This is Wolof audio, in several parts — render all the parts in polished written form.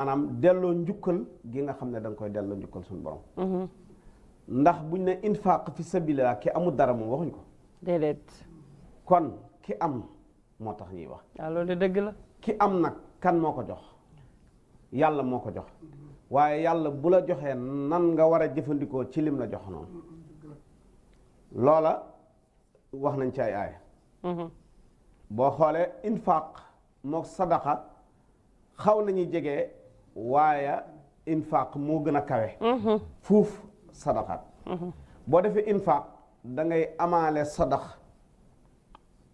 maanaam delloo njukkal gi nga xam ne da nga koy delloo njukkal suñu borom. ndax buñ ne infaq fi sabilillah ki amul dara moom waxuñ ko. déedéet. kon ki am moo tax ñuy wax. waaw loolu dëgg la. ki am nag kan moo ko jox yàlla moo ko jox waaye yàlla bu la joxee nan nga war a jëfandikoo ci lim la jox noonu loola wax nañ ci ay aaya boo xoolee infaq moo sadaqa xaw nañu jege waaye infaq moo gën a kawe fuuf sadaqaat boo defee infaq da ngay amaale sadax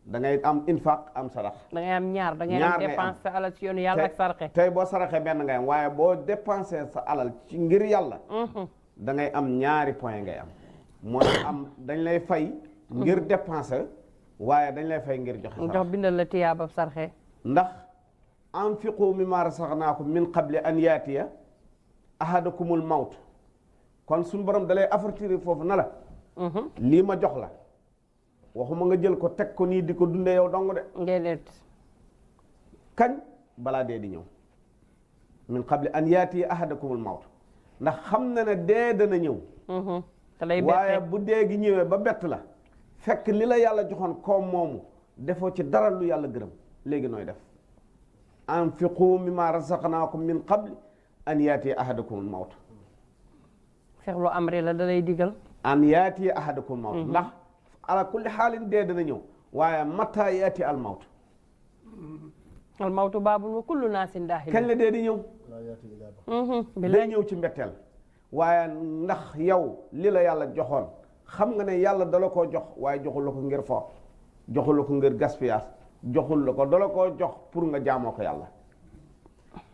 da ngay am infaq am sadax da ngay am ñaar da ngay am dépense sa alal ci yoonu yàlla ak saraxe tey boo saraxee benn ngay am waaye boo dépensé sa alal ci ngir yàlla da ngay am ñaari point ngay am mooy am dañ lay fay ngir dépensé waaye dañ lay fay ngir joxe jox bindal la tiyaabab sarxe ndax anfiqu mimma rasaqnaakum min qabli an yaatiya ahadakumul mawt kon suñu borom dalay avertir foofu na la lii ma jox la waxuma nga jël ko teg ko nii di ko dundee yow dong de déedéet kañ balaa dee di ñëw min qabli an yaatiya ahadakumul mawt ndax xam na ne dee dana ñëw waaye bu dee gi ñëwee ba bett la fekk li la yàlla joxoon koom moomu defoo ci dara lu yàlla gërëm léegi nooy def anfiqu mimma razaqnaakum min qabli an yaatiya ahadakumul mawt fexlu amri la da lay digal an yaatiya ahadakumul mawt ndax ala kulli xaalin dee dana ñëw waaye mata yaati al mawt al mawtu baabun wa kullu naasin daaxil kañ la dee di ñëw day ñëw ci mbetteel waaye ndax yow li la yàlla joxoon xam nga ne yàlla dala koo jox waaye joxul la ko ngir fo joxul la ko ngir gaspillage joxul la ko dala koo jox pour nga jaamoo ko yàlla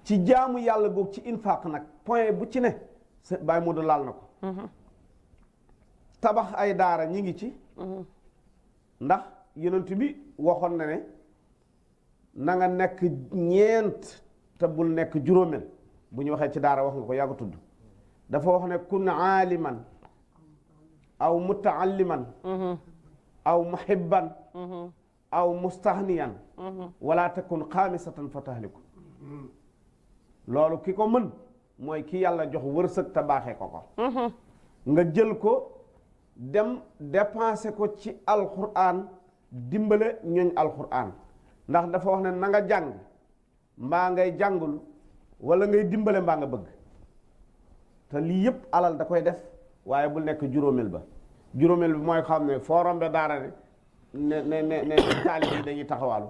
ci jaamu yàlla goog ci infaq nag point bu ci ne bàyyi mu du laal na ko tabax ay daara ñi ngi ci ndax yonent bi waxoon na ne na nga nekk ñeent te bul nekk juróomeel bu ñu waxee ci daara wax nga ko yàgg tudd dafa wax ne kun aaliman aw mutaalliman aw muhibban aw mustahniyan wala takun xaamisatan fa tahliku loolu ki ko mën mooy ki yàlla jox wërsëg te baaxee ko nga jël ko dem dépensé ko ci alquran dimbale ñooñ alquran ndax dafa wax ne na nga jàng mbaa ngay jàngul wala ngay dimbale mbaa nga bëgg te lii yëpp alal da koy def waaye bul nekk juróomeel ba juróomeel bi mooy xam ne foo rombe daara ne taalib yi dañuy taxawaalu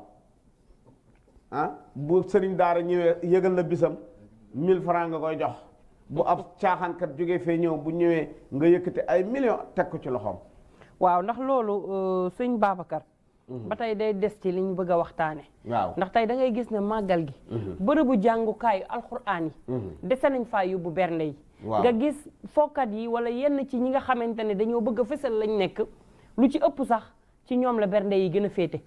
bu sëriñ daara ñëwee yëgal la bisam 1000 francs nga koy jox bu ab caaxaankat jógee fee ñëw bu ñëwee nga yëkkati ay millions teg ko ci loxoom waaw ndax loolu sëñ Babacar ba tey day des ci li ñu bëgg a waxtaane waaw ndax tey da ngay gis ne màggal gi bërëbu jàngukaayu alxuraan yi dese nañ faa yóbbu bernde yi nga gis fookat yi wala yenn ci ñi nga xamante ne dañoo bëgg a fësal lañ nekk lu ci ëpp sax ci ñoom la bernde yi gën a féete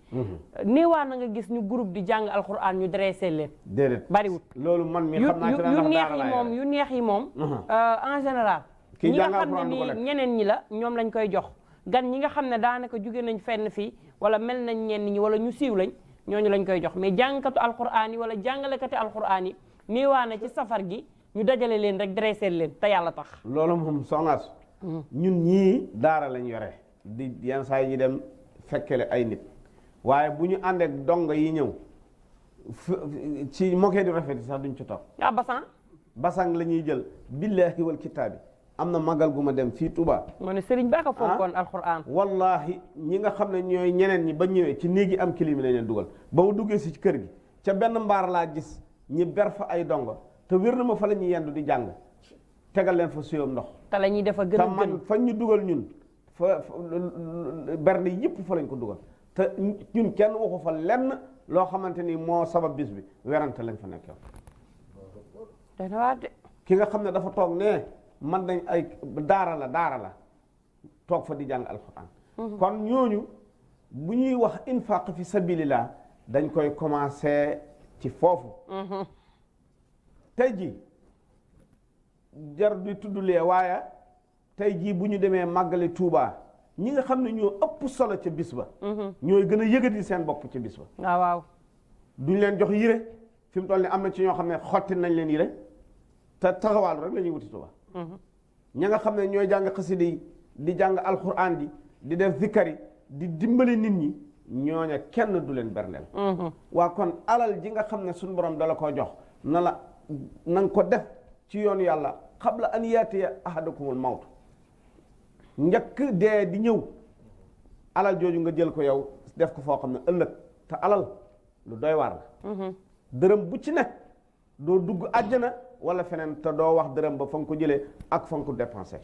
néewaa na nga gis ñu groupe di jàng alxuraan ñu dressé leen déedéet bariwut loolu man mi xam naa yu neex yi moom en général ñi nga xam ne nii ñeneen ñi la ñoom lañ koy jox gan ñi nga xam ne daanaka jóge nañ fenn fii wala mel nañ ñenn ñi wala ñu siiw lañ ñooñu lañ koy jox mais jàngkatu alxuraan yi wala jàngalekati alxuraan yi néewaa na ci safar gi ñu dajale leen rek dressé leen te yàlla tax loolu moom soxnaas ñun ñii daara lañ yore di yenn saa yi ñu dem fekkele ay nit waaye bu ñu ànd ak dongo yi ñëw ci moquette du rafet sax duñ ci toog basang la ñuy jël billaahi wal kitaabi am na magal gu ma dem fii Touba ma ne sëriñ baa ko fonkoon alxuraan wallahi ñi nga xam ne ñooy ñeneen ñi ba ñëwee ci néegi am kilim lañ leen dugal ba mu duggee si ci kër gi ca benn mbaar laa gis ñi ber fa ay dongo te wér na ma fa la ñuy yendu di jàng tegal leen fa suyam ndox te la ñuy def a gën a man fa ñu dugal ñun fa berne yëpp fa lañ ko dugal te ñun kenn waxu fa lenn loo xamante ni moo sabab bis bi werante lañ fa nekk dana waa de ki nga xam ne dafa toog ne man dañ ay daara la toog fa di jàng alxuraan kon ñooñu bu ñuy wax infaq fi sabilillah dañ koy commencé ci foofu tey ji jar di tuddulee waaye tey jii bu ñu demee màggali Touba ñi nga xam ne ñoo ëpp solo ca bis ba ñooy gën a yëgati seen bopp ca bis ba waaw duñ leen jox yére fi mu toll ni am na ci ñoo xam ne xotti nañ leen yére te taxawaalu rek la ñuy wuti Tuuba ña nga xam ne ñooy jàng xasida yi di jàng alxuraan di def zikkari di dimbali nit ñi ñooña kenn du leen berndeel waa kon alal ji nga xam ne suñu borom dala koo jox na nga ko def ci yoonu yàlla qabla an yaatiya ahadakumul mawt njëkk dee di ñëw alal jooju nga jël ko yow def ko foo xam ne ëllëg te alal lu doy waar la dërëm bu ci nekk doo dugg àjjana wala feneen te doo wax dërëm ba fa nga ko jëlee ak fa nga ko dépensé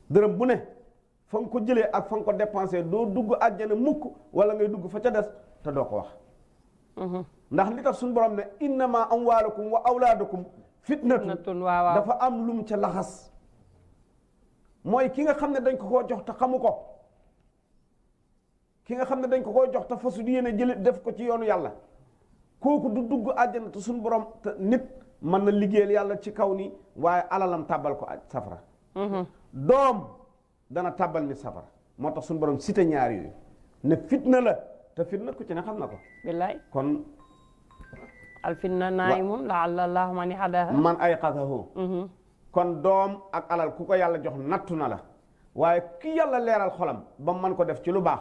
dërëm bu ne fa nga ko jëlee ak fa nga ko dépensé doo dugg àjjana mukk wala ngay dugg fa ca des te doo ko wax ndax li tax suñu borom ne innama amwaalukum wa awlaadukum fitnatun dafa am lum ca laxas mooy ki nga xam ne dañ ko koo jox te xamu ko ki nga xam ne dañ ko koo jox te fasu yéene jële def ko ci yoonu yàlla kooku du dugg àjjana te suñu borom te nit mën na liggéeyal yàlla ci kaw ni waaye alalam tàbbal ko safara doom dana tàbbal nit safara moo tax suñu borom cité ñaar yooyu ne fitna la te fitna ku ci ne xam na ko billaay kon alfitna naimun la'alla Allahu man hadaha man ayqadahu kon doom ak alal ku ko yàlla jox nattu na la waaye ki yàlla leeral xolam ba mën ko def ci lu baax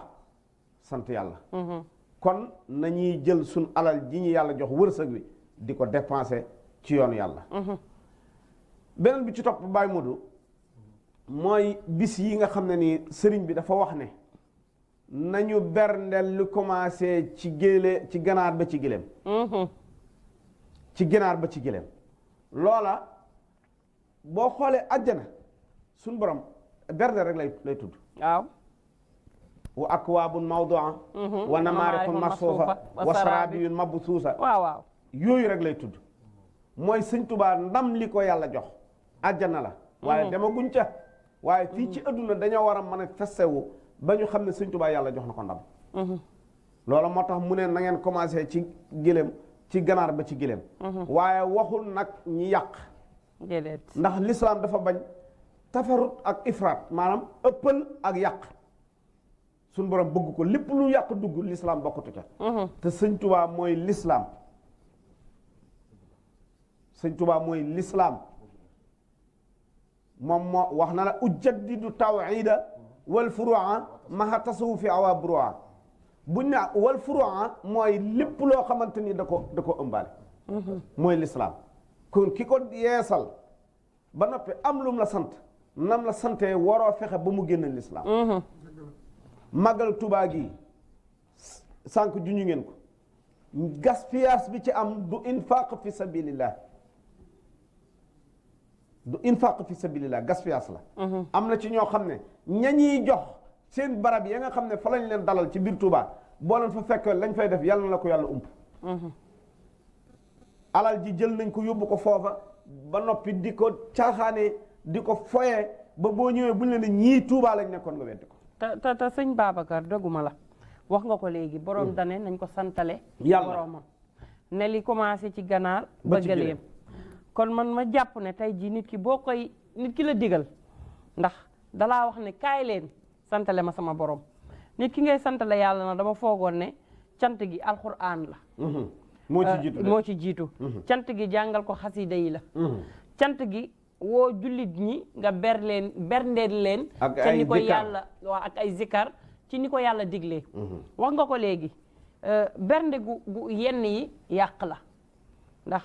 sant yàlla kon nañuy jël suñ alal ji ñu yàlla jox wërsëg bi di ko dépenser ci yoonu yàlla beneen bi ci topp Baye Modou mooy bis yi nga xam ne nii sëriñ bi dafa wax ne nañu berndel lu commencé ci ci ganaar ba ci gileem ci ganaar ba ci gileem loola boo xoolee àjjana suñ borom bernde rek lay tudd waaw wa akwaabun mawdu'a wa namaariqun masfuufa wa saraabiyun mabsuusa waaw yooyu rek lay tudd mooy sëñ Tuubaa ndam li ko yàlla jox àjjana la waaye demaguñ ca waaye fii ci adduna dañoo war a manifesté wu ba ñu xam ne sëñ Tuubaa yàlla jox na ko ndam loolu moo tax mu ne na ngeen commencé ci gileem ci ganaar ba ci gileem waaye waxul nag ñi yàq ndax l'islam dafa bañ tafarut ak ifraat maanaam ëppal ak yàq suñ borom bëgg ko lépp lu yàq dugg l'islam bokkatu ca te sëñ Tuubaa mooy l'islam sëñ Tuubaa mooy l'islam moom moo wax na la ujaddidu tawhida wal furu'a maha tasawufi awa buru'a buñ ne wal furu'a mooy lépp loo xamante ni da ko ëmbaale mooy l'islam kon ki ko yeesal ba noppi am lum la sant nam la santee waroo fexe ba mu génn l'islam màggal Tuubaa gi sànq juñu ngeen ko gaspillage bi ci am du infaq fi sabilillah gaspillage la am na ci ñoo xam ne ñañuy jox seen barab ya nga xam ne fa lañ leen dalal ci biir Tuubaa boo leen fa fekk lañ fay def yàlla na la ko yàlla ump alal ji jël nañ ko yóbbu ko foofa ba noppi di ko caaxaanee di ko foyee ba boo ñëwee buñ leen ne ñii Tuubaa lañ nekkoon nga weddi ko te sëñ Babacar dëgguma la wax nga ko léegi borom dane nañ ko santale yàlla boromam ne li commencé ci ganaar ba gëléem kon man ma jàpp ne tey jii nit ki la digal ndax dalaa wax ne kaay leen santale ma sama borom nit ki ngay santale yàlla na dama foogoon ne cant gi alxuraan la moo ci jiitu cant gi jàngal ko xasida yi la cant gi woo jullit ñi nga berndeel leen ca ni ko yàlla waa ak ay zikar ci ni ko yàlla diglee wax nga ko léegi bernde gu yenn yi yàq la ndax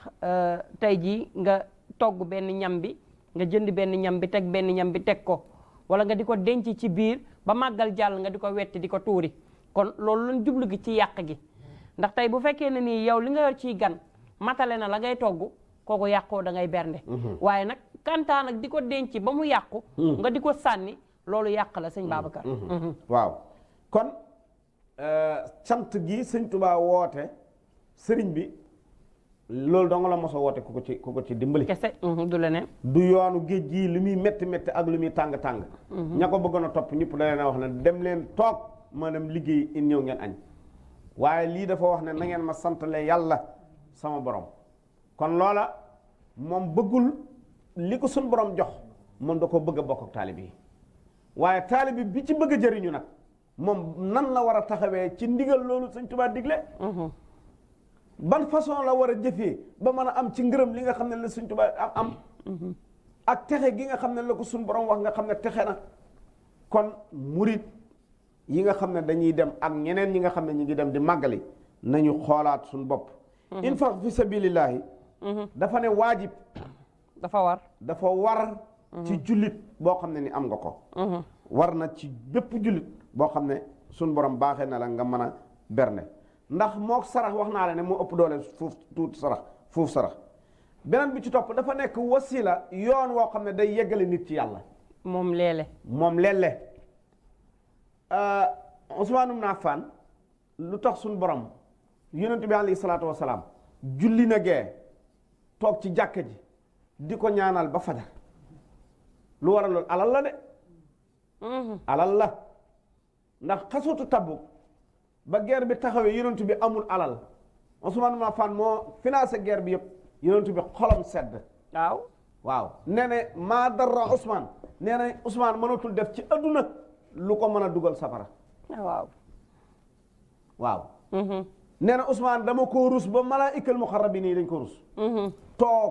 tey jii nga togg benn ñam bi nga jënd benn ñam bi teg benn ñam bi teg ko wala nga di ko denc ci biir ba màggal jàll nga di ko wetti di ko tuuri kon loolu lañ jublu gi ci yàq gi ndax tey bu fekkee ne nii yow li nga yor ciy gan matale na la ngay togg kooku yàqoo da ngay bernde waaye nag kantaan nag di ko denc ba mu yàqu nga di ko sànni loolu yàq la sëñ Babacar waaw kon sant gi sëñ Tuubaa woote sëriñ bi loolu dong la mos a woote ku ko ci dimbali kese du leneen du yoonu géej gii li muy métti métti ak lu muy tàng-tàng ña ko bëggoon a topp ñëpp da leen a wax ne dem leen toog maanaam liggéey in ñëw ngeen añ waaye lii dafa wax ne na ngeen ma santale yàlla sama borom kon loola moom bëggul li ko suñ borom jox moom da ko bëgg a bokk ak taalib yi waaye taalib bi ci bëgg a jëriñu nag moom nan la war a taxawee ci ndigal loolu sëñ Tuubaa digle ban façon la war a jëfee ba mën a am ci ngërëm li nga xam ne la Sëñ Tuubaa am ak texe gi nga xam ne la ko suñ borom wax nga xam ne texe na. kon murit yi nga xam ne dañuy dem ak ñeneen ñi nga xam ne ñu ngi dem di màggali nañu xoolaat suñ bopp. infaq fi sabilillahi dafa ne waajib. dafa war ci jullit boo xam ne ni am nga ko. war na ci bépp jullit boo xam ne suñ borom baaxee na la nga mën a berne ndax mook sarax wax naa la ne moo ëpp doole foofu tuuti foofu sarax beneen bi ci topp dafa nekk wasila yoon woo xam ne day yeggale nit ci yàlla. moom leele. Usmaan ibn Affaan lu tax suñ borom yonent bi alayhi salaatu wasalaam julli na gee toog ci jàkka ji di ko ñaanal ba fajar lu waral loolu alal la de. alal la ndax xasutu Tabuk ba guerre bi taxawee yonent bi amul alal Usmaan ibn Affaan moo financé guerre bi yëpp yonent bi xolam sedd. waaw nee na maa darra Usmaan nee na Usmaan mënatul def ci adduna lu ko mën a dugal safara. waaw. nee na Usmaan dama ko rus ba malaa'ikal muqarrabiin dañ ko rus. toog